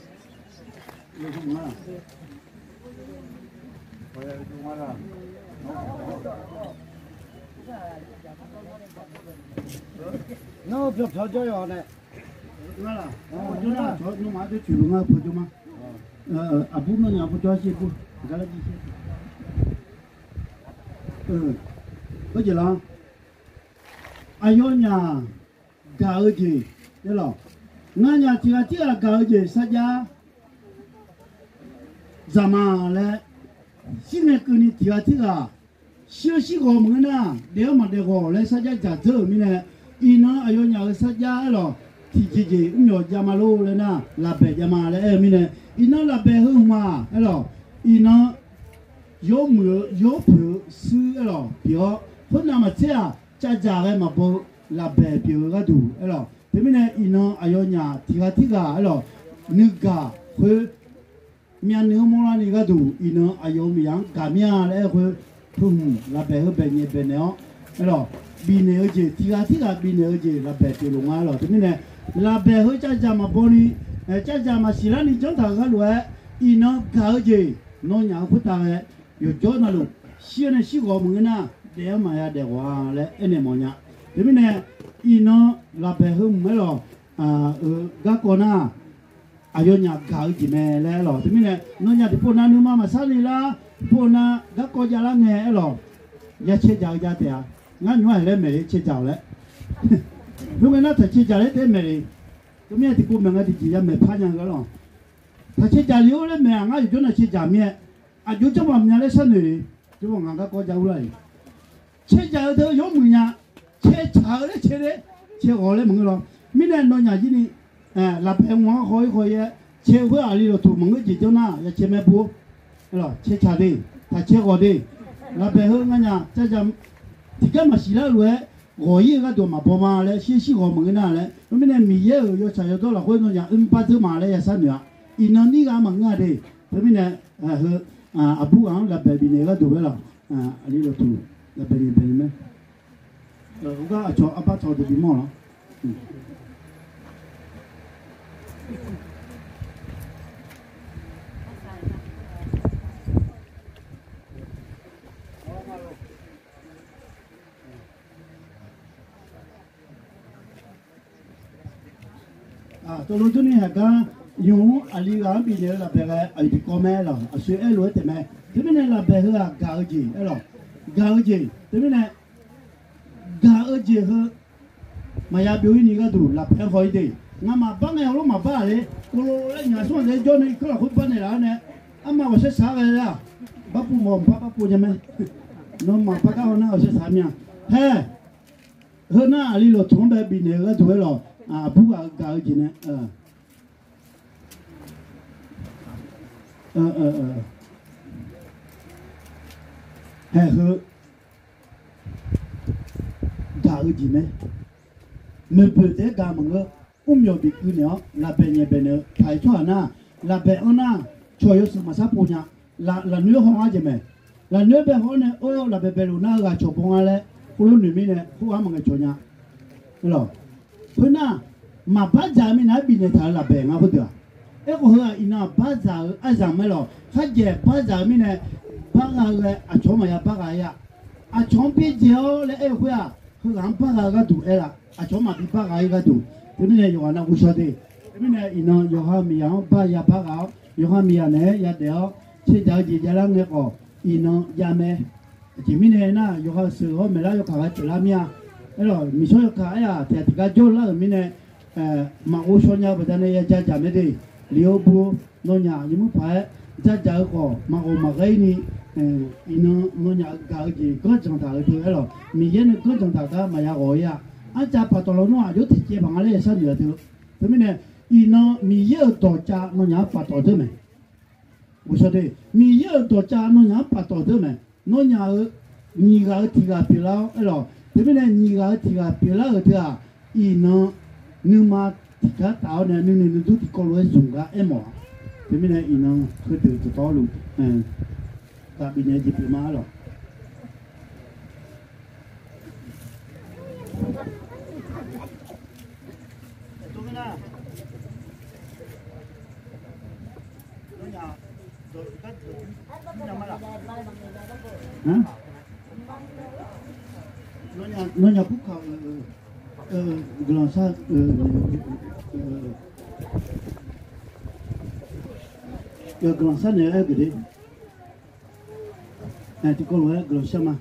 nawr byawq pyawq jawr yawq nae, nawmaf-anr dawrcoeq-eu ngar pawjawr ma. Aqbur nawnyaf pawjawr shir bur, aqjeq la, aqyawfnyaf gaq-eu jeq, aerlawq, nganyaf tiq ghaq tirghaq gaq-eu jeq sarjax dzaq ma laer, shir ngae keuvni tiq ghaq tirghaq shir-eu shir ghawq maqngeur nar, daef-anr maqdaef ghawq laer sarjax dzaq dzeur-euq mirnae, iqnan aqyawfnyaf-euq sarjax aerlawq, tiqjeq jeq mrmyawf jav ma lor laer nar, lafbaeq jav ma laer aer-eu mirnae, iqnan lafbaeq heu hmq-aq aerlawq, iqnan yawmuiq-eu yawpoeq-eu shuir aerlawq pyeuf-awr, khoernav maqtser-aq, cavdzaq ghae maqbaw-eu lafbaeq pyeuf-eu gharduq aerlawq. Teumirnae iqnan aqyawfnyaf tiq ghaq tirghaq aerlawq, nuigaq khoer myavnuiv-anr mawrlarni gharduq iqnan aqyawf-euq miqzaq-anr gaq mir-a laer aer-eu khoer, heu hmq lafbaeq heu baeq nyaef baeq naeq-awr aerlawq, bifnaeq-eu jeq, tiq ghaq tirghaq bifnaeq-eu jeq lafbaeq pyeufluf nga aerlawq. Teumirnae lafbaeq heu cavdzaq maqbawni, cavdzaq maqsiq larni janr taq-euq gharlof-aer, iqnan gaq-eu jeq nawnyaf-eu khoertav ghae, yawqjawr navluf shir-eu nae shir ghawq maqngeur nar, daef-anr maqya daef ghawq-a laer aernaeq mawfnya. Teumirnae iqnan lafbaeq heu hmq aerlawq, garkawv nar, aqyawfnyaf gaq-eu jeq mae laer aerlawq. Teumirnae nawnyaf tiqpov nav nuima maqsar ni lar, tiqpov nav garkawv javlar ngae aerlawq, ya cae dzaq-eu jav taef-a. Ngar nymr-aq laer maeq le cae dzaq-awq laer. Khoerngae nar taq cae dzaq laer taef maeq le. Teumirnae tiqpov maeq nga tiqjeq ya maeq par nya-eu gharlawq. Taq cae dzaq le-or laer maeq-aq, ngar yawqjawr nav cae dzaq mir-aer, aqjox janrma maqmya laer sharnoeq le. Jawrma ngaq garkawv jav urlar-iq, cae dzaq-eu teu yawmuiq nya, cae tsaq-eu laer cae le, cae ghawq laer maqngeur lawr. Mirnae nawnyaf jir ni lafbaeq mq-anr haw-ir haw-ir-aer cae khoer aqli lawqtuq maqngeur jeq janr nar ya cae maer bur-or. Cae tsaq de, taq cae ghawq de, lafbaeq heu nganyaf cavdzaq tiqgar maqsiq lar lof-aer ghawq-ir-eu gharduq maqbaw ma laer shir shir ghawq maqngeur nar laer. Khoermirnae Miqyaer-euq yawtsaq yawdawr lafkhoer nawnyaf mr bar dzeur ma laer ya sharnoeq-a. Iqnan nir ghaq maqngeur-a de. Teumirnae heu aqbur ghaq-anr lafbaeq bifnaeq-eu gharduq aerlawq, aqli lawqtuq lafbaeq nyaef baeq ni mae. Uqgar aqcawq arbar cawq deuq bimawr lawr. Tov lov durni haiq gar, nymq-mr aqli ghaq-anr bifnaeq-eu lafbaeq ghae aqyuif tiqkawv mae lawq. Aqsur aerlof-aer taef mae. Teumirnae lafbaeq heu-aq gaq-eu jeq aerlawq, gaq-eu jeq. Teumirnae gaq-eu jeq heu maqya byov-ir ni gharduq lafbaeq-anr haw-ir de. Ngamaf bar ngae heulof maqbar-aq le. Kov lov laer nyiq ghaq smr ghaq nae jawr nae irkanr lafkhoer bar naeqlaf-awr nae, armaf ghawqshar shaq-a ghae lar-aq, bar puv mawf bar bar pov nya mae. Nawmaf bar gar haw nar ghawqshar shaq mir-a. Haer, heu nar aqli lawqtuq-anr bae bifnaeq-eu gharduq aerlawq, aqbur ghaq-eu gaq-eu jeq nae haeq heu gaq-eu jeq mae. Maeqboeq taef-aer gaq maqngeur. Mrmyawq bif keuv naeq-awr lafbaeq nyaef baeq naeq-eu paq-iq tsawrhaq nar, lafbaeq-anr nar, cawq yawshuif maqsar pov nya. Lafnoer haw ngar jeq mae. Lafnoer bae haw-awr nae, or, lafbaeq baeq luf nar-eu ghaq cawq baw nga laer khoerlof noeq mirnae khoerghaq-anr maqngaeq cawq nya. Khoernar, maqbar dzaq-eu minav-aer bifnaeq taq-euq lafbaeq nga khoerdeuq-aq. Aerkhawf heu-aq iqnan-aq bar dzaq-eu aryamq mae lawq. Kharjaeq bar dzaq-eu mirnae, bar gha-eu ghae aqcawq-anr maqya bar gha-ir-a. Aqcawq-anr byaerdzae-awr laer aer-eu khoer-aq, heughaq-anr bar gha-eu gharduq aer-a. Aqcawq-anr maqbi bar gha-ir gharduq. Teumirnae yawqghaq navluf ghovshaw de. Teumirnae iqnan yawqha-euq miqzaq-anr bar ya bar ghaq-awr, yawqha miqzaq naeq-aer yadaef-awr, caerjaq-eu jeq javlar ngae khawf, iqnan javmae. Aqjeq mirnae nar, yawqha-euq sheuq hawr maeqlar yawkaq ghae pyeuflar mir-a. Aerlawq, miqshawr yawkaq aer-aq, tiqghaq tiqgar jawrlar-euq mirnae, maqghov shaw nya-eu baqdanae ya jadzaq mae de. Lef-eu bu-eu nawnyaf yawmuiq paq-aer jadzaq-eu khawf, maqghov maqghae-ir ni, iqnan nawnyaf-euq gaq-eu jeq ganr janq taq-eu teu aerlawq, Miqyaer nae ganr janq taq gar maqya ghawq-ir-a. Arcav paftawf lawnmr-aq, aqjox tiqcaev paq nga laer ya sharnoeq-a teu. Teumirnae, iqnan Miqyaer-euq dawqcav nawnyaf-anr paftawf deur mae. Ghovshaw de, Miqyaer-euq dawqcav nawnyaf-anr paftawf deur mae. Nawnyaf-euq nyiq ghaq-eu tiq ghaq pyeuflar-awr aerlawq. Teumirnae nyiq ghaq-eu tiq ghaq pyeuflar-euq teu-aq, iqnan nuima tiqgar taf-awr nae nuinoeq nuidur tiqkawv lof-aer zmq gar aermawf-a. Teumirnae iqnan heudeuq dawqtawvluf gaq bifnaeq jeq pyeuf ma aerlawq. Teumirnae Nar, nawnyaf purkaq-eu guiqlanq shar, guiqlanq shar naeq-aer geuf de. Tiqkawv lof-aer guiqlanq shar ma.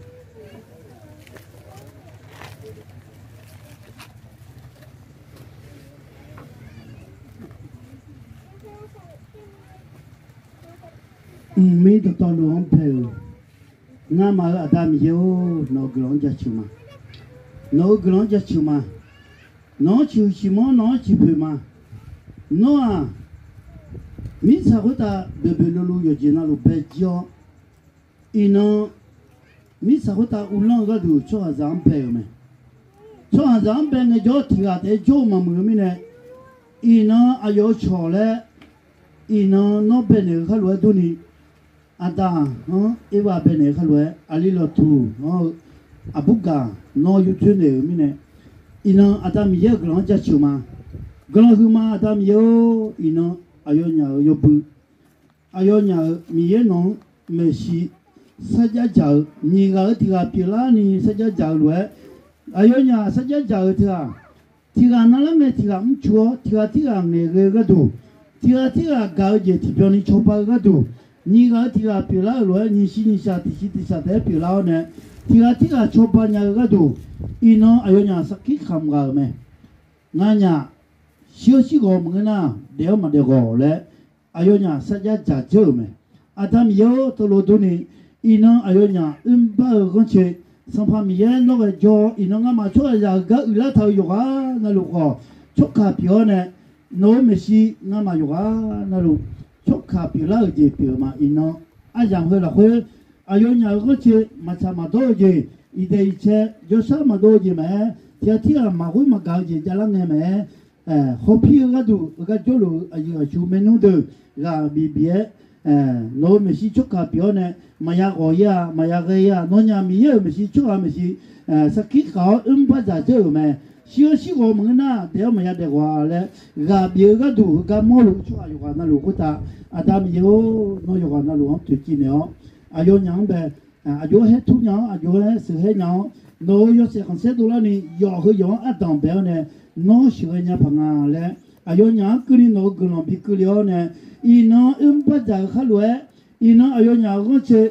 Mqmir dawqtawvluf-anr bae-euq, ngamaf-euq Aqda Miqyaer-or, nawq-euq guiqlanq-anr jaceuq ma. Nawq-euq guiqlanq-anr jaceuq ma. Nawq-anr ciqhuiq ciqmanr, nawq-anr ciqpoeq ma. Nawr-aq, mirtsaq khoertav boeqboeq luvluv yawqjeq navluf bae jir-awr, iqnan mirtsaq khoertav uvlanr-eu gharduq tsawrhaqzaq-anr bae-euq mae. Tsawrhaqzaq-anr bae ngaejawr tiq ghaq taef-aer jawr-eu maqmuiq-eu mirnae, iqnan aqyawf-eu cawq laer, iqnan nawr baenaeq-eu kharlof-aer durni, Aqda-anr Erbav baenaeq-eu kharlof-aer aqli lawqtuq-anr-eu aqbur gaq nawr yurdzoer naeq-euq mirnae, iqnan Aqda Miqyaer-euq guiqlanq-anr jaceuq ma. Guiqlanq huiqma Aqda Miqyaer-or, iqnan aqyawfnyaf-euq yawbui, aqyawfnyaf-euq Miqyaer nawq-anr maeqshi sarjax dzaq-eu, nyiq ghaq-eu tiq ghaq pyeuflarni sarjax dzaq-eu lof-aer, aqyawfnyaf sarjax dzaq-eu teughaq, tiq ghaq navlar ngae tiq ghaq mrcuf-awr, tiq ghaq tirghaq ngaeqghae-eu gharduq, tiq ghaq tirghaq gaq-eu jeq tiqbyan ni cawba-eu gharduq, nyiq ghaq-eu tiq ghaq pyeuflar-euq lof-aer, nyiq shiq nyiq shaq tiq shiq tiq shaq taef-aer pyeuflar-awr nae, tiq ghaq tirghaq cawba nya-eu gharduq, iqnan aqyawfnyaf sarkir kamq ghaq-euq mae. Nganyaf shir-eu shirghawq maqngeur nar, daef-awr maqdaef ghawq laer, aqyawfnyaf sarjax dzaq dzeur-euq mae. Aqda Miqyaer-or, teulof durni, iqnan aqyawfnyaf oermr bar-eu ghanrcae, Sanqpaq Miqyaer nawr ghae jawr-awr, iqnan ngamaf tsawrhaqzaq-euq gar uiqlar taq-eu yawqghaq navluf khawf, tsawrkaq pyeuf-awr nae, nawq-euq maeqshi ngamaf yawqghaq navluf tsawrkaq pyeuflar-euq jeq pyeuf-eu ma. Iqnan aryamq heu lafkhoer, aqyawfnyaf-euq ghanrcae maqtsaq maqdawr-eu jeq, iqdaeq iqcae jawrshar maqdov-eu jeq maqaer, tiq ghaq tirghaq maqghoer maqgaq-eu jeq javlar ngae maqaer, hawpir-eu gharduq heugar jawrluf-eu aqyuif aqsur maernmr deuq ghaq bif bif-aer, nawq-euq maeqshi tsawrkaq pyeuf-awr nae, maqya ghawq-ir-a, maqya ghae-ir-a, nawnyaf Miqyaer-euq maeqshi tsawrhaq maeqshi sarkir khaq-awr oermr bar dzaq dzeur-euq mae. Shir-eu shirghawq maqngeur nar, daef-awr maqya daef ghawq-a laer ghaq bif-eu gharduq heugar mawrluf-eu tsawrhaq yawqghaq navluf khoertav, Aqda Miqyaer-or, nawr yawqghaq navluf-anr toeqciv naeq-awr, aqyawfnyaf-anr bae, aqjox-aer haer tur nya-awr, aqjox-aer sheuqhaer nya-awr, nawq-euq yawshaef khanqsaer dovlarni yawf heu yawf-anr ardanq bae-awr nae, nawr sheuqghae nya paq nga laer, aqyawfnyaf-anr keuvni nawq-euq guiqlanq bi keuvle-awr nae, iqnan oermr bar dzaq-eu kharlof-aer, iqnan aqyawfnyaf-euq ghanrcae,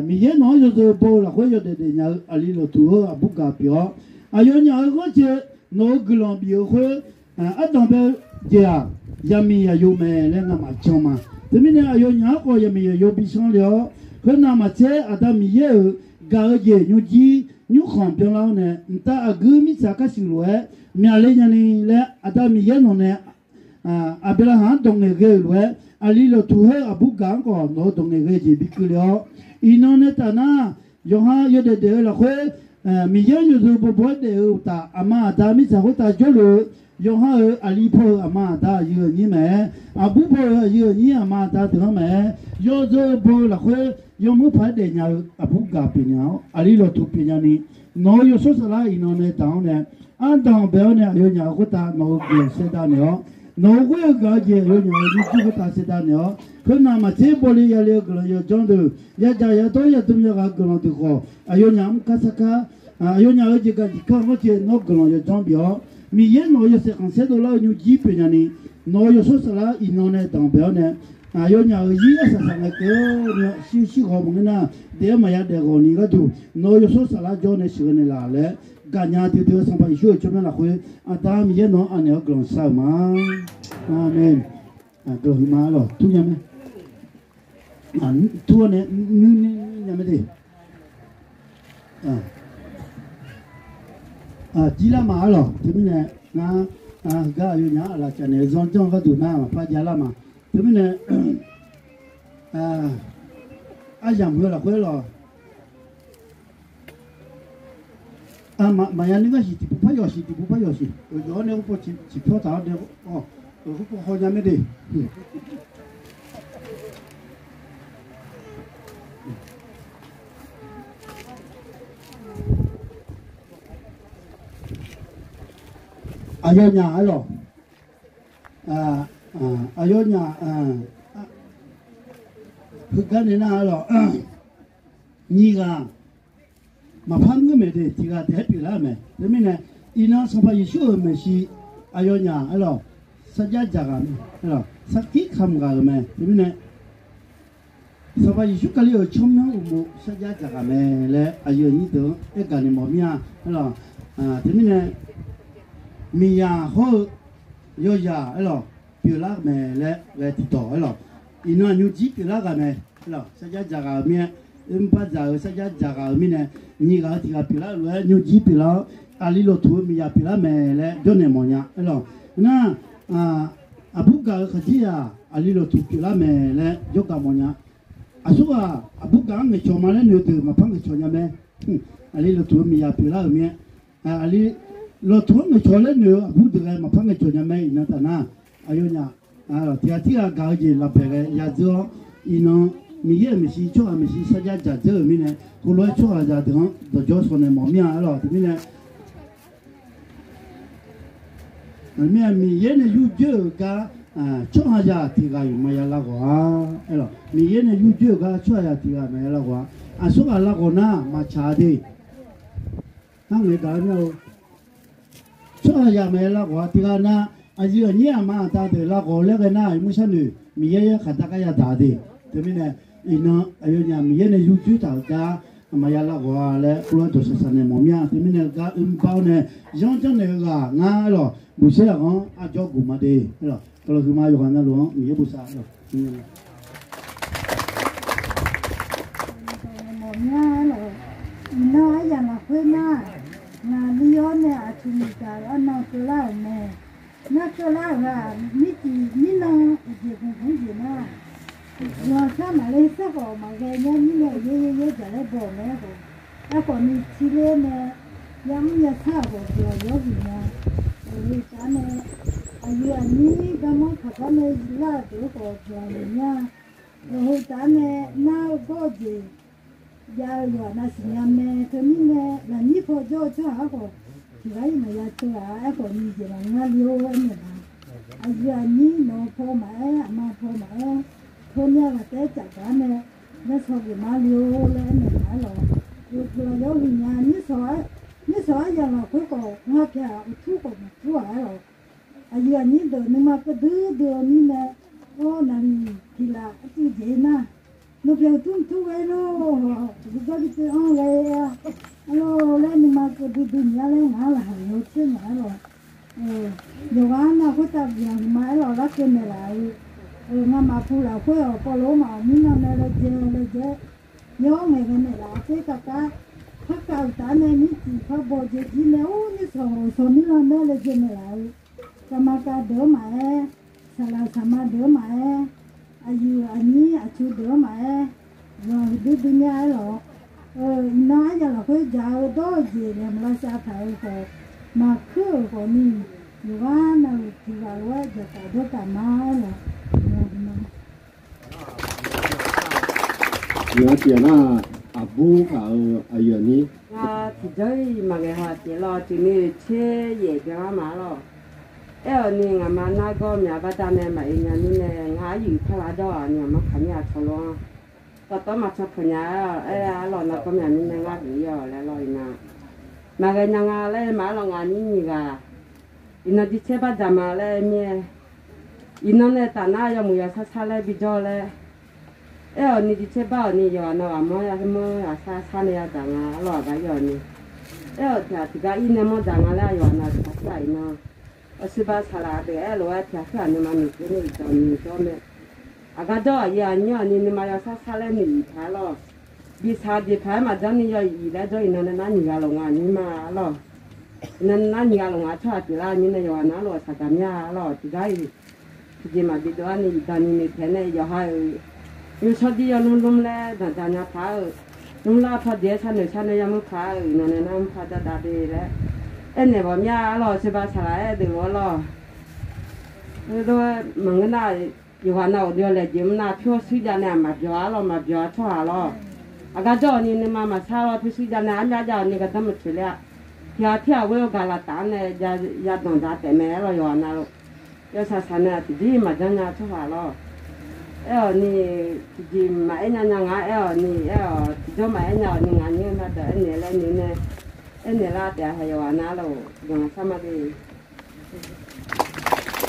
Miqyaer nawq-anr yawzeu baw-eu lafkhoer yawdaef daef nya-eu aqli lawqtuq-eu aqbur gaq pyeuf-awr, aqyawfnyaf-euq ghanrcae nawq-euq guiqlanq bif-eu khoer, ardanq bae-eu jeq-aq, yaqmiq yaqyo mae laer ngamaf jan ma. Teumirnae aqyawfnyaf-anr khawf yaqmiq yaqyo bi sanr le-awr, khoernav maqtser Aqda Miqyaer-euq gaq-eu jeq nymrjir nymrkhanq byanlar-awr nae, mqtav aqguir mirtsaq karshuif lof-aer myaqle nyani laer Aqda Miqyaer nawq nae Aqbyaqlaqhaq-anr dawq ngaeq ghae-euq lof-aer, aqli lawqtuq haer-eu aqbur gaq-anr khawf nawq-eu dawq ngaeq ghae jeq bi keuvle-awr, iqnan nae taf nar, yawqha yawdaef daef-eu lafkhoer, Miqyaer-anr yawzeu bawbaw-aer daef-eu uqtaf, aqma aqda mirtsaq khoertav jawrluf-eu, yawqha-euq aqli paw-euq aqma aqda aqyuif aqnyir maqaer, aqbur paw-euq aqyuif aqnyir aqma aqda deuq-anr maqaer, yawzeu baw-eu lafkhoer yawmuir paq-aer daefnya-eu aqbur gaq pyeufnya-awr, aqli lawqtuq pyeufnya ni, nawq-euq yawshawr saflar iqnan nae daq-awr nae, ardanq bae-awr nae aqyawfnyaf-euq khoertav nawq-euq guiqlanq saevdav naeq-awr, nawq-euq ghoer-eu gaq-eu jeq aqyawfnyaf-euq nymrjir khoertav saevdav naeq-awr, khoernav maqtser bawle yale-eu guiqlanq yawdzanr deuq, yadzaq yadawr yadm yaghaq-eu guiqlanq deuq khawf, aqyawfnyaf mr kar sar kar, aqyawfnyaf-euq jeq gaq jeq kanr-eu ghanrcae nawr guiqlanq yawdzanr bif-awr, Miqyaer nawq-euq yawshaef khanqsaer dovlar-eu nymrjir pyeufnya ni, nawq-euq yawshawr saflar iqnan nae danqbae-awr nae, aqyawfnyaf-euq zir arsaq saq ngae keuvni shir shirghawq maqngeur nar, daef-aer maqya daef ghawq ni gharduq, nawq-euq yawshawr saflar jawr nae sheuqghae naeqlaf laer, gaqnya duidui-eu Sanqpaq Yeqsur-euq tsawrmyanr lafkhoer, aqda Miqyaer nawq-anr anaeq-awr guiqlanq shar-euq ma. Aqmeq. Guiqlanq huiqma arlawq, tur nya mae. Tur-awr nae nuir nuir nya mae de. Jir lar ma arlawq. Teumirnae ngar, heugar aqyawfnyaf-anr aqlaf caf naeq-eu zanr janr gharduq nar maqpar jav lar ma. Teumirnae aryamq heu lafkhoer lawq. Maqya nuir gar siq, tiqpov par yawf siq, tiqpov par yawf siq. Yawf-awr nae khoerpov ciqpyawr taq-awr nae, khoerpov haw nya mae de. Aqyawfnyaf arlawq. Aqyawfnyaf heugar nae nar arlawq. nyiq ghaq maqpar ngeur maeq de, tiq ghaq taef-aer pyeuflar-euq mae. Teumirnae, iqnan Sanqpaq Yeqsur-euq maeqshi aqyawfnyaf aerlawq, sarjax dzaqghaq mae, aerlawq, sarkir kamq ghaq-euq mae. Teumirnae, Sanqpaq Yeqsur Kali-euq tsawrmyanr uqmov sarjax dzaqghaq mae laer aqyuif aqnyir deuq-anr aergaq ni mawf mir-a, aerlawq. Teumirnae, miqzaq hawr-eu yawzaq aerlawq, pyeuflar mae laer ghae tiqdawq aerlawq. Iqnan aqnymr jir pyeuflar ghaq mae, aerlawq, sarjax dzaqghaq-euq mir-aer, oermr bardzaq-eu sarjax dzaqghaq-euq mirnae, nyiq ghaq-eu tiq ghaq pyeuflar-eu lof-aer nymr jir pyeuflar-awr, aqli lawqtuq-eu miqzaq pyeuflar mae laer jawrnaeq mawfnya, aerlawq. Nar, aqbur gaq-eu khaqdzerzaq aqli lawqtuq pyeuflar mae laer jawrgaq mawfnya. Aqsurghaq aqbur gaq-anr ngaeqcawq ma laer noeq-eu deuq maqpar ngaeqcawq nya mae. Aqli lawqtuq-eu miqzaq pyeuflar-euq mir-aer, aqli lawqtuq-anr ngaeqcawq laer noeq-eu aqbur deuq ghae maqpar ngaeqcawq nya mae. Iqnan tafnar, aqyawfnyaf tiq ghaq tirghaq gaq-eu jeq lafbaeq ghae ya dzeur-awr, iqnan Miqyaer-euq maeqshi tsawrhaq maeqshi sarjax dzaq dzeur-euq mirnae, heulof-aer tsawrhaqzaq deuq-anr dawqdzawr shawq naeq mawf mir-a, aerlawq. Teumirnae, Aqmir-aq, Miqyaer nae yurdzoer-euq gar, tsawrhaqzaq tiq ghaq-iq maqya lav ghawq-a. Aerlawq, Miqyaer nae yurdzoer-euq gar tsawrhaqzaq tiq ghaq maqya lav ghawq-a. Aqsurghaq lav ghawq nar maqtsaq de. Nar ngaeqdaq-eu mir-a. Tsawrhaqzaq maqya lav ghawq-a. Tiq ghaq nar, aqyuif aqnyir aqma aqda deuq lav ghawq laer ghae nar, aqyawf mr sharnoeq Miqyaer yaer khaqdaq gar yadaq de. Teumirnae, iqnan aqyawfnyaf Miqyaer nae yurdzoer taq-euq gar maqya lav ghawq-a laer, uvlof-aer dawqshaq shaq naeq mawf mir-a. Teumirnae gar oermr bar-awr nae yanr janrnaeq-eu ghaq ngar, aerlawq, buqsaer aqghanq-anr arjawr guq ma de, aerlawq, kawlawq huiqma yawqghaq navluf-anr Miqyaer bosav, aerlawq. Mawf mir-a, aerlawq. Iqnan aryamq lafkhoer nar, ngaqli-awr nae aqcawq miqdzaq arnan keuvlar-euq mae. Nar keuvlar-euq ghaq mircif mirnan uqjeq bmq bmq jeq nar, guiqlanq shar maqler, sarkhawf maqghae nyar mirnae yaer yaer yaer dzaq laer baw-euq mae-aer khawf, aerkhawf ni tiqler nae yamr yashar-euq khawf guiqlanq yawr huiq nya. Heu taf nae aqyuif aqnyir garmanr taqgar nae lar-eu deuq-anr khawf guiqlanq huiq nya. Heu taf nae nar-eu gawr-eu jeq jav-eu yawqha navsiq nya mae. Teumirnae lafnyir paw jawr-eu tsawrhaq-anr khawf, tiq ghaq-iq maqya teuv-aq, aerkhawf ni jeq maqngeur le-or aernaeq ma. Aqyuif aqnyir nawq-eu paw maqaer, aqma paw maqaer, tawnya ghaq taef-aer caf gaq-ar nae, yar shaw geuf mar le-or laer aernaeq ma-aer lawq. Guiqlanq yawr huiq nya. Nyirsawq aryamq lafkhoer khawf ngar pyaeq-aq, uqtur khawf maqtur-aq-aer lawq. Aqyuif aqnyir deuq nuima keuvdui dui-eu mirnae, awr naqliq tiq laf arcuiv jeq nar, nawq pyaeq uqtur mqtur ghae lor, uqdzan bi tsoev-anr ghae-a, arlawr laer nuima keuvdui dui mya laer ngaq-anr laqkhaq yawq tser ngaq-aer lawq. Yawqghaq nar khoertav guiqlanq huiqma-aer lawq larkeuv naeqlaf-eu, ngamaf pu lafkhoer-awq pawvlof-anr maqawq mirnan nae laejae laejae-aer, yawr ngaeqghae naeqlaf-a tser kavkar, parkav uqtaf nae mircif parbaw jaeq jir nae or nyirsawq hawq shawq mirnan nae laejae naeqlaf-eu, kavmaqkav deuq-anr maqaer, saqlaq saqma deuq-anr maqaer, aqyuif aqnyir aqtsu deuq-anr maqaer, guiqlanq huiqdui dui mya-aer lawq. Iqnan aryamq lafkhoer dzaq-eu dawr-eu jeq laeqhmq lavsav taq-eu khawf, maqkuir-euq khawf ni, yawqghaq navluf tiq ghaq lof-aer dzaqtaf dawrtaf ma-aer lawq. Iqnan tiq ghaq nar, aqbur ghaq-euq aqyuif aqnyir, ngar tiqjawr-iq maqghae haw tiq lawr tiq ni tser yaef byan-ar ma-ar lawq. Aer-awq ni ngaqma nargawr myaq baqda nae maqoe nya mirnae, ngar aryuif parlar jawr-aq ni aqmanr kaq mir-a tawq lof-anr, dawqtawv maqcan peuq nya-ar, aer-ar lawq nargawr myaq mirnae ngar huiq-ir-awq laer lawr iqnan, maqghae nya nga laer ma-ar lawq. Ngaqnyir nyiq ghaq iqnan jicaer bardzaq ma laer mir-aer, iqnan nae taf nar yawmuiq yawsar sar laer bijawr laer, aer-awq ni jicaer bar-awq ni yawqghaq nan ghaqmanr yamawr ghaqsar sar nae yadzaq nga-ar lawq. Aqgar ir-awq ni, aer-awq tiq ghaq tiqgar ir nae manr dzaq nga laer yawqghaq nan tiqghaq tir-aq iqnan, aqsur ba saqlaq deuq aer lof-aer tiqghaq tir-aq nuima noeqkeuv nae iqdan ni jawr mae. Aqgar jawr aqyuif aqnyir-awq ni nuima yawsar sar laer noeq-iq paq-aer lawq. Biqsaq jeq paq-aer maqjanr ni yaw-iq laer jawr iqnan nae nar nyiq ghaq lof ngaq nyir ma-ar lawq. Iqnan nar nyiq ghaq lof ngaq tsawrhaq pyeuflar mirnae yawqghaq nar lof-aer saqdaq mir-a-ar lawq. Tiqgar-iq tiqjeq maqbi dov-ar ni iqdan ni noeqpaeq nae yawqha-euq nymrshawr dir yawnmr nmr laer danqdzaq nya paq-euq, nymrlar pawdaef-aer sharnoeq sharnoeq yamr paq-euq iqnan nae nar mr par dardav de laer aernaeq bawq mir-a-ar lawq. Aqsur ba saqlaq aer deuq lof-ar lawq. Heulof-aer maqngeur nar, yawqghaq nav ghawqdui-awr laejae mr nar pyurshuir jav nae aqmaq byawq-ar lawq, maqbyawq-a tsawrhaq lawq. Aqgar jawr-awq ni nuima maqsar lawr, pyurshuir jav nae armyar jav-awq ni gardanr maqtsoeq ler-a. Tiqghaq tir-aq ghoer-awr gaq laftaf-anr nae yadanq dzaq taef mae-ar lawq yawqghaq navluf. Yawsaq saq nae aqtiqjir maqjanr nya tsawrhaq lawq. Aer-awq ni, tiqjeq maqaer nya nya nga aer-awq ni, aer-awq tiqjawr maqaer nya-awq ni, ngaq nymr ma daq aernaeq laer noeq nae, aernaeq lar taef-a, ha yawqghaq nar lor, guiqlanq shar ma de.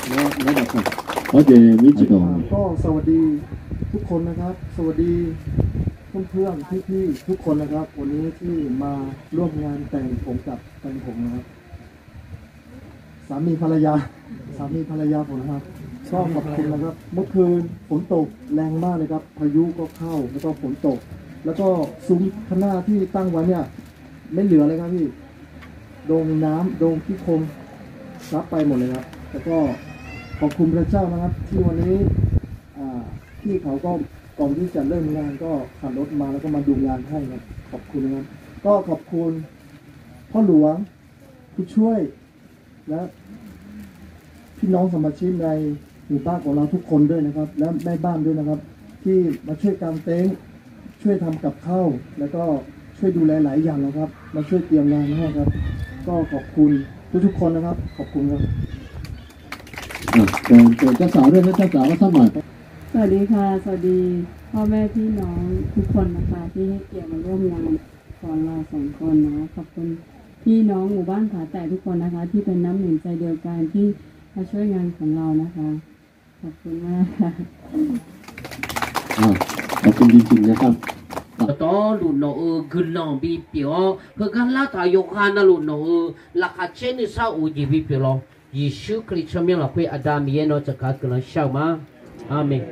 แล้ว แล้วแบบ ขอเจมิจิต ก็สวัสดีทุกคนนะครับ สวัสดีเพื่อนๆพี่ๆทุกคนนะครับ วันนี้ที่มาร่วมงานแต่งผมกับแฟนผมนะครับ สามีภรรยา สามีภรรยาผมนะครับ ก็ขอบคุณนะครับ เมื่อคืนฝนตกแรงมากเลยครับ พายุก็เข้า แล้วก็ฝนตก แล้วก็ซุ้มข้างหน้าที่ตั้งไว้เนี่ย ไม่เหลือเลยครับพี่ โดนน้ำ โดนขี้โคลนซัดไปหมดเลยครับ แต่ก็ขอบคุณพระเจ้านะครับ ที่วันนี้ อ่า พี่เขาก็ก่อนที่จะเริ่มงานก็ขับรถมาแล้วก็มาดูงานให้ครับ ขอบคุณนะครับ ก็ขอบคุณพ่อหลวง ผู้ช่วย และพี่น้องสมาชิกในหมู่บ้านของเราทุกคนด้วยนะครับ และแม่บ้านด้วยนะครับ ที่มาช่วยกางเต็นท์ ช่วยทำกับข้าว แล้วก็ช่วยดูแลหลายอย่างนะครับ มาช่วยเตรียมงานให้ครับ ก็ขอบคุณทุกๆคนนะครับ ขอบคุณครับ อ่ะ เชิญ เชิญเจ้าสาวด้วยนะ เจ้าสาวก็สักหน่อย สวัสดีค่ะ สวัสดีพ่อแม่พี่น้องทุกคนนะคะ ที่ให้เกียรติมาร่วมงานของเราสองคนนะ ขอบคุณพี่น้องหมู่บ้านผาแตกทุกคนนะคะ ที่เป็นน้ำหนึ่งใจเดียวกันที่มาช่วยงานของเรานะคะ ขอบคุณมากค่ะ อ่ะ ขอบคุณจริงๆนะครับ Dawqtawvluf nawq-euq guiqlanq bipyeuf-awr, heugar lartaq yawqghaq navluf nawq-euq laqkhaq caer nuisar of jeq bipyeuf lawr. Yeqsur Kali tsawrmyanr lafkhoer Aqda Miqyaer nawr tsaqkaq guiqlanq shar-eu ma. Aqmeq.